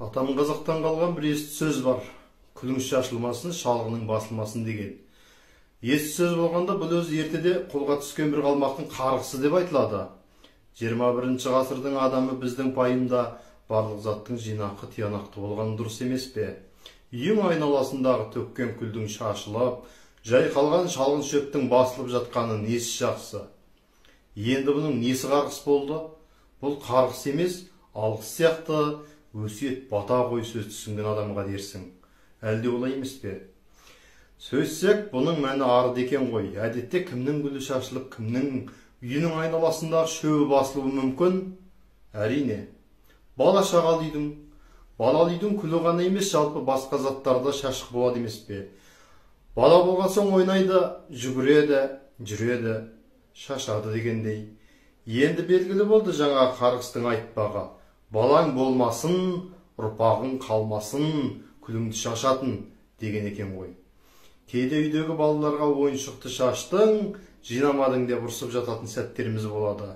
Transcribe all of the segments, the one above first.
Атам қазақтан қалған бір есті сөз бар. Күлің шашылмасын, шалғының басылмасын деген. Есті сөз болғанда бұл өзі ертеде қолға түскен бір қалмақтың қарғысы деп айтылады. 21-ші ғасырдың адамы біздің пайымда барлық заттың жинақы, тиянақты болғаны дұрыс емес пе? Үйің айналасындағы төккен күлдің шашылып, жайқалған шалғын шөптің басылып жатқаны несі жақсы? Енді бұның несі қарғыс болды? Бұл қарғыс емес, алғыс сияқты өсиет бата қой сөз түсінген адамға дерсің. Әлде олай емес пе? Сөйтсек, бұның мәні арыды екен ғой. Әдетте кімнің гүлі шашылып, кімнің үйінің айналасындағы шөбі басылуы мүмкін? Әрине, бала шағалы үйдің, балалы үйдің күлі ғана емес, жалпы басқа заттарда шашық болады емес пе? Бала болған соң ойнайды, жүгіреді, жүреді, шашады дегендей. Енді белгілі болды жаңа қарғыстың айтпағы. Балаң болмасын, ұрпағың қалмасын, күліңді шашатын деген екен ғой. Кейде үйдегі балаларға ойыншықты шаштың, жинамадың деп ұрсып жататын сәттеріміз болады.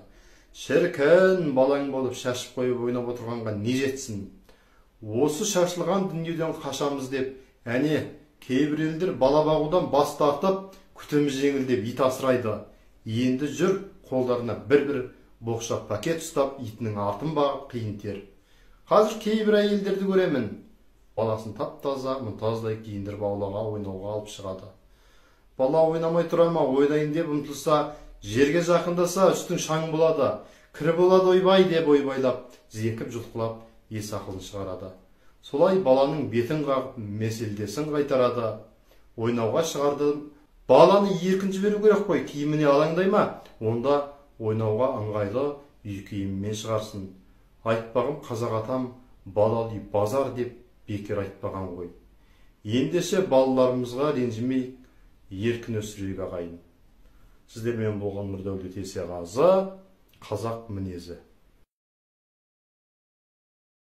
Шіркін, балаң болып шашып қойып ойнап отырғанға не жетсін? Осы шашылған дүниеден қашамыз деп, әне, кейбір елдер бала бағудан бас тартып, күтімі жеңіл деп ит асырайды. Енді жүр, қолдарына бір-бір боқша пакет ұстап, итінің артын бағып қиын тер. Қазір кейбір әйелдерді көремін. Баласын тап-таза, мұнтаздай киіндіріп аулаға ойнауға алып шығады. Бала ойнамай тұра ма, ойнайын деп ұмтылса, жерге жақындаса, үстің шаң болады, кір болады ойбай деп ойбайлап, зекіп жұлқылап, ес ақылын шығарады. Солай баланың бетін қағып, меселдесін қайтарады. Ойнауға шығарды. Баланы еркін жіберу керек қой, киіміне алаңдай ма? Онда ойнауға ыңғайлы үй киімімен шығарсын. Айтпағым қазақ атам балалы үй базар деп бекер айтпаған ғой. Ендеше балаларымызға ренжімей еркін өсірейік ағайын. Сіздермен болған Нұрдәулет Есеғазы, Қазақ мінезі.